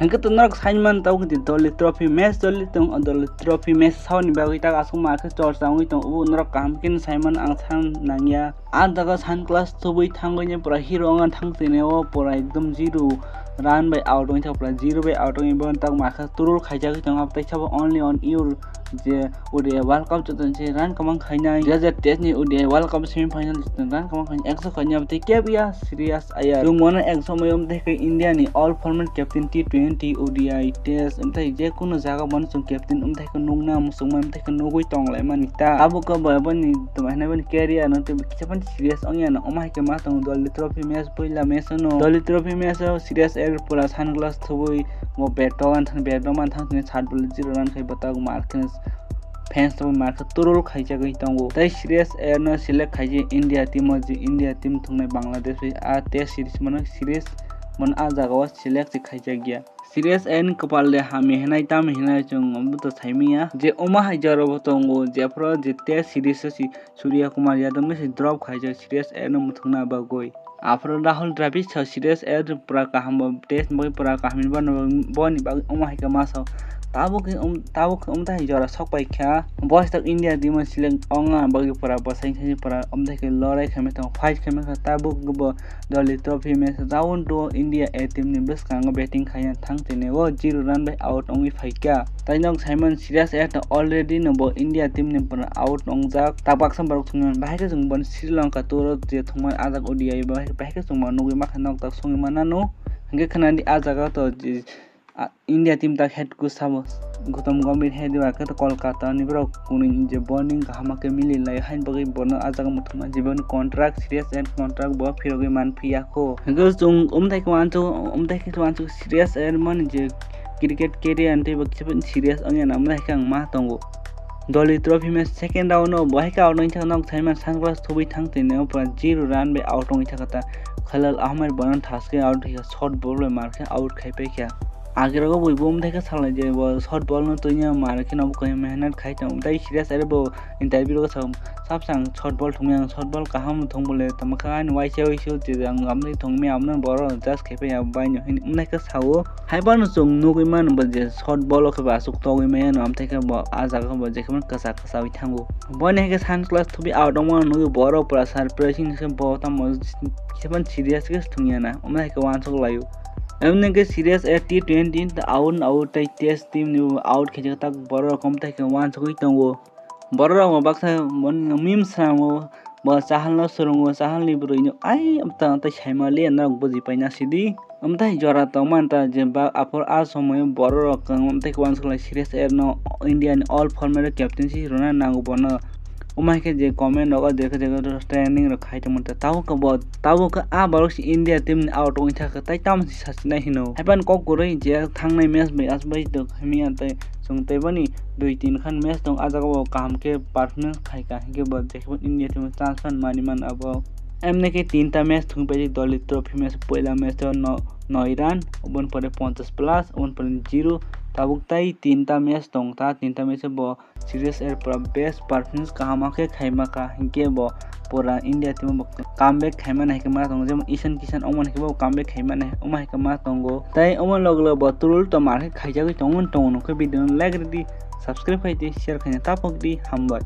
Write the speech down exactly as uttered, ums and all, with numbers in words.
Hwnkhe to norok saimani tabuk di Dolly Trophy match choli tong, o Dolly Trophy match saoni bagwi tak aswk ma khe chorcha wngwi tong, ubo norok kaham khe saimano ang san nangya. Ah jaga sunglass thubui thangwi ni pura hero wngna thang tini o pura ekdom zero run bai out wngwi thang, pura zero bai out wngwi bo tak ma khe turul khaijagwi tong, abo teisa bo only on your je O D I World Cup joto se run kwbang khainai, dui hazar teis ni O D I World Cup semi final joto run kwbang khainai, ekso khainai abo tei kebo ya Shreyas Iyer. Chwng bono ek somoi omo tei khe India ni all format captain T twenty, O D I, test, omo tei je kunu jaga bono chwng captain omo tei khe nukna muchungma omo tei khe nugwi tong lai mani ta. Abo khe bo boni tongmani boni career no tei kisa phano serious wngya no, omo hai khe ma tongo Dolly Trophy match, puila match no Dolly Trophy match o Shreyas Iyer pura sunglass thubui bo bat rok man thang, bat rok man thang tini sat ball zero run khai bo tabuk ma khe fans rok ma khe turul khaijagwi tongo. Tei Shreyas Iyer no select khaijak India team o, je India team thungnai Bangladesh bai a test series mano series mano a jaga o select se khaijakya. Shreyas Iyer ni kwpal de hamya hinai tamo hinai chwng omo to saimanya je omo hai jora bo tongo, jephru je test series o si Surya Kumar Yadav no se drop khaijak Shreyas Iyer no muthungna bagwi. Aphuru Rahul Dravid sa Shreyas Iyer pura kaham bo test bai pura kaham hinwi boni bagwi omo hai khe ma sao. Tabuk khe um, tabuk khe um tei jora sok pai kha. Bo se tak India team o select wngna bagwi pura bwsai khe pura um tei khe lorai khaimai tongo, fight khaimai kha. Tabuk bo Dolly Trophy match round two India A team ni bwskango batting khaina thang tini o zero run bai out wngwi phaikha. Tai nok saimano Shreyas Iyer to already no bo India team ni pura out wngjak. Ta baksa borok thwngmani bahai khe chwng bono Sri Lanka tour o je thwngmani ajak O D I bahai khe chwng bono nugwi mankha, nok tak songwi manano. Hwnkhe khwnadi a jaga to je, a, India team tak head coach sabo Gautam Gambhir hai diba khe to Kolkata ni borok kunu je bonding kaham khe mili lai haini bagwi bono a jaga muthungma jiboni contract, Shreyas Iyer contract bo phirogwi man phiya kho. Hwnkhe chwng umthai khe wansuk, umthai khe wansuk Shreyas Iyer mani je cricket career ani tei bo kisa serious wngya nang mani hai khe ang ma tongo. Dolly Trophy match second round o bo hai khe out wngwi thang, nok saimano sunglass thubui thang tini o pura zero run bai out wngwi thang kha ta. Khalil Ahmed bono thaskhe out khe short ball bai mar khe out khai pai kha. Age rogo bo bo umthai khe salai je bo short ball no twi no mar khe no bo khe mehnat khai tong tei Shreyas Iyer bo interview rogo sao. Sab sang short ball thungmani, ang short ball kaham thung bole tamo kha ani waisa waisa je ang amni thungmi amno boro just khe pai ya bai no hin umnai khe sao. Hai bono chwng nugwi mano bo je short ball o khe bo aswk togwi maya no, amthai khe bo ah jaga khe bo je khe kwsa kwsa wi thango. Boini hai khe sunglass thubi out wngmano nugwi borok pura surprising khe bo tamo kisa phano serious khe thungya na, umnai khe wansuk laio. Emni khe Shreyas Iyer T twenty out out tei test team ni out khe tak borok amthai khe wansugwi tongo. Borok rok bo baksa memes swnamo, bo Chahal no swrwngo, Chahal ni bwrwi no ai amtang tei saima le norok buji paina sidi. Amtang jora tong manta je ba aphor a somoyo borok rok kang amtang khe wansuk lai Shreyas Iyer no India ni all format o captaincy rwna nango bono. Omo hai khe je comment rogo je khe je khe training rok khai tongmanta tabuk khe bo tabuk khe a borok se India team ni out wngwi thangkha tei tamo se sachinai hino. Haiphano kok kwrwi je thangnai match bai aswk bai tong hamya tei chwng tei boni dui tin khan match tong, ah jaga o kaham khe performance khai ka hinkhe bo je khe India team o chance phan mani man abo. Emni khe tinta match thung pai Dolly Trophy match, poila match o no-, noi run, oboni pore ponchash plus, oboni pore zero, tabuk tai tinta match tong ta, tinta match o bo Shreyas Iyer pura best performance kaham khe khaima kha hinkhe bo pura India team o bo comeback khaimani hai khe ma tongo, jemon Ishan Kishan omo hai khe bo comeback khaimani omo hai khe ma tongo. Tai omo log log bo turul to mar khe khaijagwi tongo, tongo nokhe video no like rwdi, subscribe khaidi, share khaina tapokdi, hambai.